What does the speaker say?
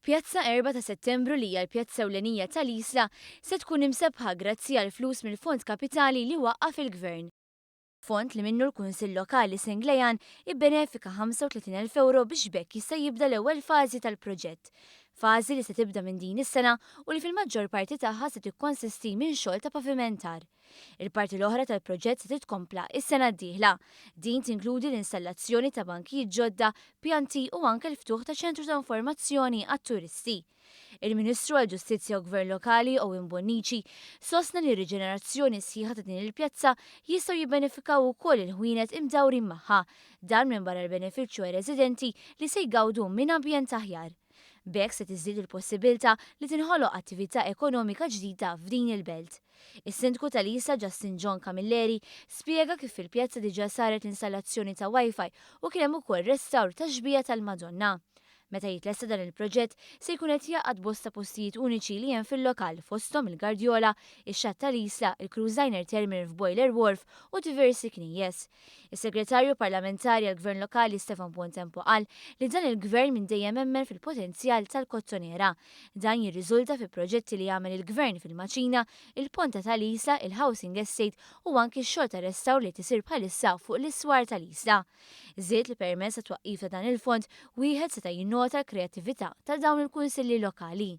Pjazza 4 ta' Settembru li hija l-pjazza ewlenija tal-Isla se tkun imsebbħa grazzi għal flus mill-Fond Kapitali li waqqaf il-Gvern. Fond li minnu l-Kunsill Lokali Senglejan ibbenefika 35,000 ewro biex b'hekk jista' jibda l-ewwel fażi tal-proġett. Fażi li se tibda minn din is-sena u li fil-maġġor parti tagħha se tikkonsisti minn xogħol ta' pavimentar. Il-parti l-oħra tal-proġett se titkompla s-sena d-dieħla. Din tinkludi l-installazzjoni ta' bankijiet ġodda, pjanti u anke l-ftuħ ta' ċentru ta' informazzjoni għat-turisti. Il-Ministru għall-Ġustizzja u Gvern Lokali Owen Bonnici sostna li r-riġenerazzjoni sħiħa ta' din il-pjazza jistgħu jibbenefikaw ukoll il-ħwienet imdawrin magħha. Dan minbarra l-benefiċċju għar-residenti li se jgawdu minn ambjent aħjar. B'hekk se tiżdied il-possibilta li tinħoloq attività ekonomika ġdida f'din il-belt. Is-Sindku tal-Isla Justin John Camilleri spjega kif fil-pjazza diġà saret l-installazzjoni ta' Wi-Fi u kien hemm ukoll restawr tax-xbieha tal-Madonna. Meta jitlesta dan il-proġett se jkun qed jgħaqqad bosta postijiet uniċi li hemm fil-lokal fosthom il-Gardjola, ix-Xatt tal-Isla, il-Cruise Liner Terminal f'Boiler Wharf u diversi knejjes. Is-Segretarju Parlamentari għall-Gvern Lokali Stefan Buontempo qal li dan il-Gvern minn dejjem emmen fil-potenzjal tal-Kottonera. Dan jirriżulta fi proġetti li għamel il-Gvern fil-Maċina, il-Ponta tal-Isla, il-Housing Estate u anki x-xogħol ta' restawr li qed isir bħalissa fuq l-iswar tal-Isla. Żied li permezz tat-twaqqif ta' dan il-fond wieħed seta' jinnota l-kreattività ta' dawn il-kunsilli lokali.